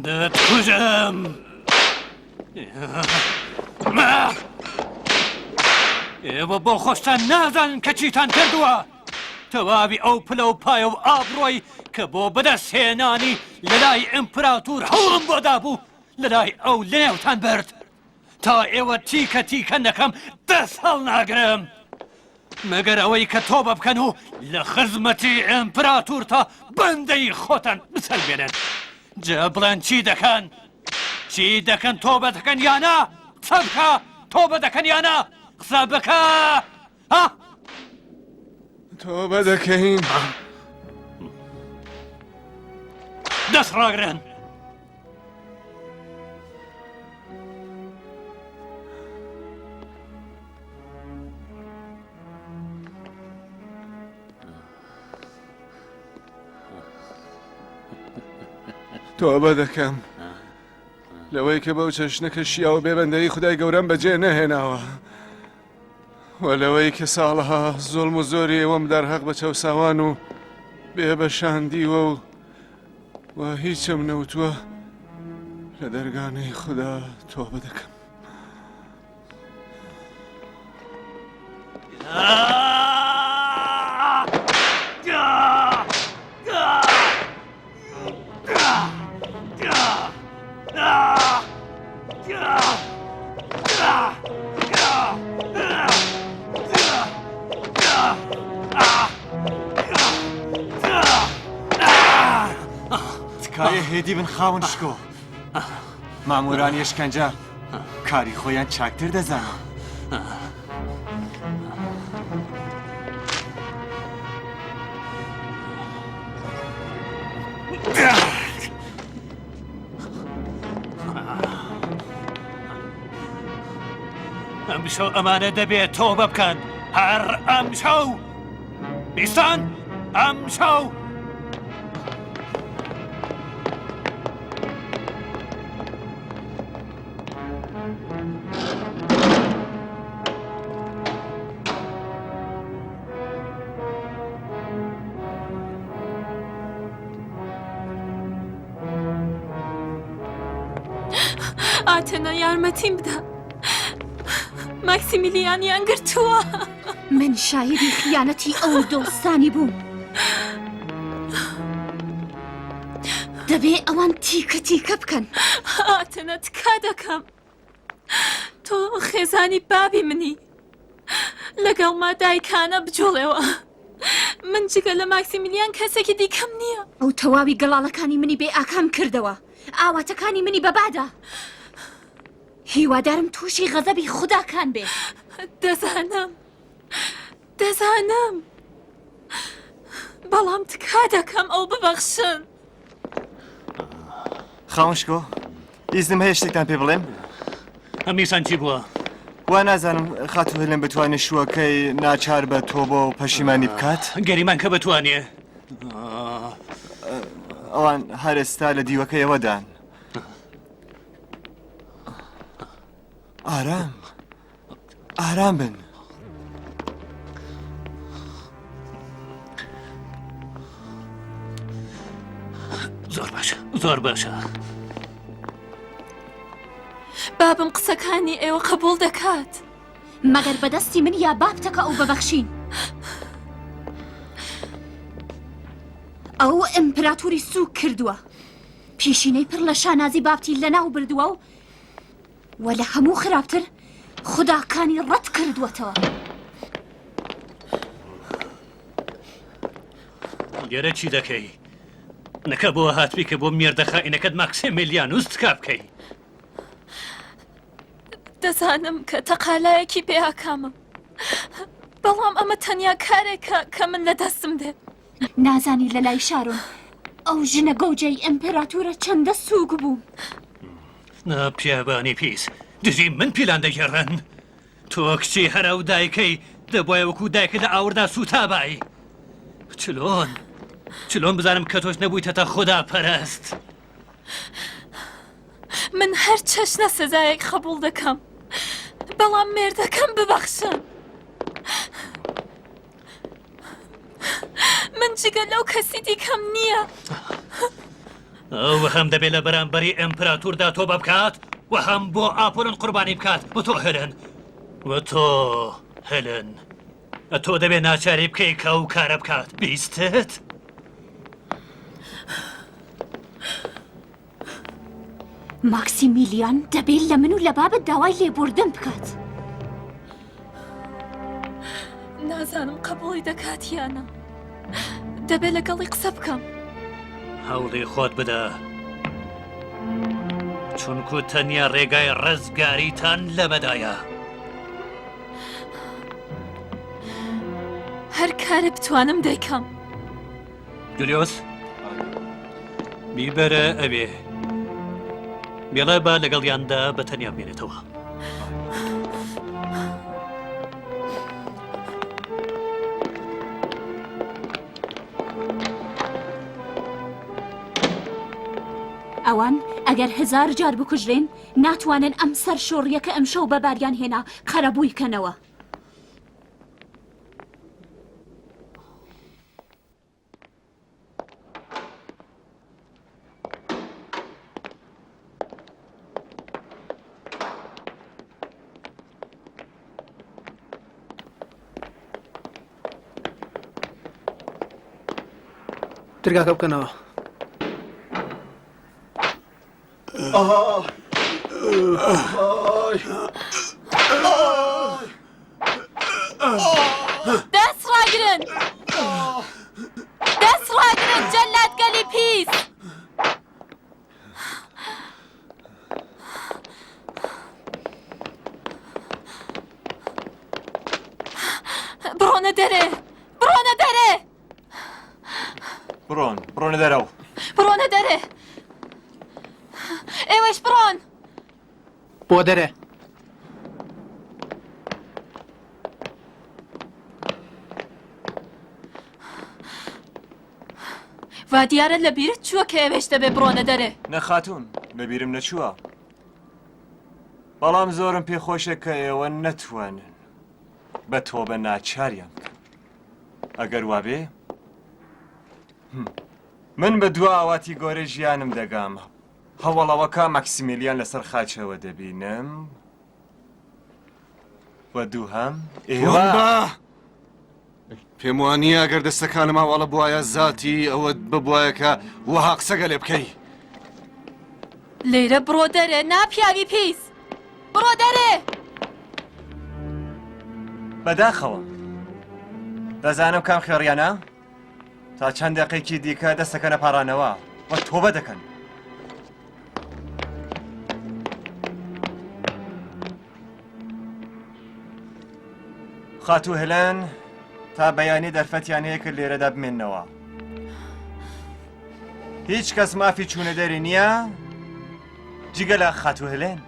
دەتکوژم. ئێوە بۆ خۆشتان نازانن کە چیتان کردووە. تەواوی ئەو پلە و پایە و ئابڕۆی کە بۆ بەدەست هێنانی لەلای ئیمپراتور هەوڵم بۆ دابوو لەلای ئەو لەنێوتان برد. تا ئێوە تیکە تیکە نەکەم دەست هەڵناگرم. مەگەر ئەوەی کە تۆبە بکەن و لە خزمەتی ئیمپراتورتا بەندەی خۆتان بسەلمێنن. جا بڵێن چی دەکەن؟ چی دەکەن تۆبە دەکەن یا نا؟ قسە بکە! تۆبە دەکەن یا نا؟ قسە بکە! ها؟ تۆبە دەکەین. دەست ڕاگرن! تۆبە دەکەم لەوەی کە بەو چەشنە کە شیاوە بێ بەندەری خدای گەورەم بەجێ نەهێناوە و لەوەی کە ساڵەها زۆڵم و زۆری ئێوەم دەرهەق بە چەوساوان و بێبەشان دیوە و و هیچم نەوتووە لە دەرگانەی خوددا تۆبە دەکەم. تکایە هێدی بن خاوەن شکۆ مامورانی ئەشکەنجە کاری خۆیان چاکتر دەزانن. ئەمشەو ئەمانە دەبێت تۆبە بکەن هەر ئەمشەو بیستان ئەمشەو ئاتەنا یارمەتیم بدە ماکسیمیلیانیان گرتووە. من شاهیدی خیانەتی ئەو دۆستانی بووم. دەبێ ئەوان تیکە تیکە بکەن. ئاتەنە تکا دەکەم تۆ خێزانی بابی منی لەگەڵما دایکانە بجوڵێەوە من جگە لە ماکسیمیلیان کەسێکی دیکەم نییە. ئەو تەواوی گەڵاڵەکانی منی بێ ئاکام کردەوە ئاواتەکانی منی بەبادا هیوادارم تووشی غەزەبی خوداکان بێ. دەزانم دەزانم بەڵام تکا دەکەم ئەو ببەخشن. خاوەن شکۆ ئیزنم هەیە شتێکتان پێ بڵێم؟ ئەمیسان چی بووە؟ وا نازانم خاتوو هێلێن بتوانێت شووەکەی ناچار بە تۆبە و پەشیمانی بکات. گەریمان کە بتوانێ. ئەوان هەر ئێستا لە دیوەکەیەوەدان. ئارام ئارام بن. زۆر باشە زۆر باشە. بابم قسەکانی ئێوە قبوڵ دەکات. مەگەر بەدەستی من یا بابتەکە ئەو ببەخشین. ئەو ئیمپراتوری سووک کردووە. پیشینەی پڕ لە شانازی بابتی لەناو بردووە و وە لە هەموو خراپتر خوداکانی ڕەت کردووەتەوە. لێرە چی دەکەی؟ نەکە بۆ هاتبی کە بۆ مێردە خائینەکەت ماکسیمیلیانوس تکا بکەی. دەزانم کە تەقالایەکی بێ ئاکامم بەڵام ئەمە تەنیا کارێکە کە من لە دەستم دێ. نازانی لە لای شارۆن ئەو ژنە گەوجەی ئیمپراتورە چەندە سووک بوو. نا پیاوانی پیس دژی من پیلان دەگێڕن. تۆ کچی هەر ئەو دایکەی دەبوایە وەکوو دایکت لە ئاوردا سووتابای. چلۆن چلۆن بزانم کە تۆش نەبوویتەتە خودا پەرست. من هەر چەشنە سزایەک قەبووڵ دەکەم بەڵام مێردەکەم ببەخشن. من جگە لەو کەسی دیکەم نییە. ئەو هەم دەبێت لە بەرامبەری ئیمپراتوردا تۆبە بکات و هەم بۆ ئاپۆلۆن قوربانی بکات. و تۆ هێلن، و تۆ هێلن، تۆ دەبێت ناچاری بکەی کە ئەو کارە بکات. بیستت؟ ماکسیمیلیان دەبێت لە من و لە بابت داوای لێبوردن بکات. نازانم قبوڵی دەکات یان نا. دەبێت لەگەڵی قسە بکەم. هەوڵی خۆت بدە. چونکو تەنیا ڕێگای ڕزگاریتان لەمەدایە. هەر کارێ بتوانم دەیکەم. جولیۆس بیبەرە ئەوێ بێڵێ با لەگەڵیاندا بە تەنیا بمێنێتەوە. ئەوان ئەگەر هزار جار بکوژرێن ناتوانن ئەم سەرشۆڕیە کە ئەمشەو بەباریان هێنا قەرەبووی کەنەوە. دەرگاکە بکەنەوە. دەست ڕاگرن دەست ڕاگرن جەلادگەلی پیس بڕۆنە دەرێ بڕۆنە دەرێ بڕۆن بڕۆنە دەرەوە بڕۆنە دەرێ ئێوەش بڕۆن بۆ دەرێ. وا دیارە لە بیرت چووە کە ئێوەش دەبێ بڕۆنە دەرێ. نە خاتوون لە بیرم نەچووە بەڵام زۆرم پێخۆشە کە ئێوە نەتوانن بە تۆبە ناچاریان بکەن ئەگەر وابێ من بە دوا ئاواتی گۆرەی ژیانم دەگام هەوەڵەوەکە ماکسیمیلیان لەسەر خاچەوە دەبینم و دووهەم ئێوە پێم وانییە ئەگەر دەستەکانم ئاواڵە بوایە زاتی ئەوەت ببوایە کە وەها قسەگە لێ بکەی. لێرە بڕۆ دەرێ ناپیاوی پیس بڕۆ دەرێ. بەداخەوە دەزانم کام خوێڕیانە تا چەند دەقێکی دیکە دەستەکەنە پاڕانەوە و تۆبە دەکەن. خاتوو هێلێن تا بەیانی دەرفەتیان هەیە کە لێرەدا بمێننەوە. هیچ کەس مافی چوونە دەری نییە جگە لە خاتوو هێلێن.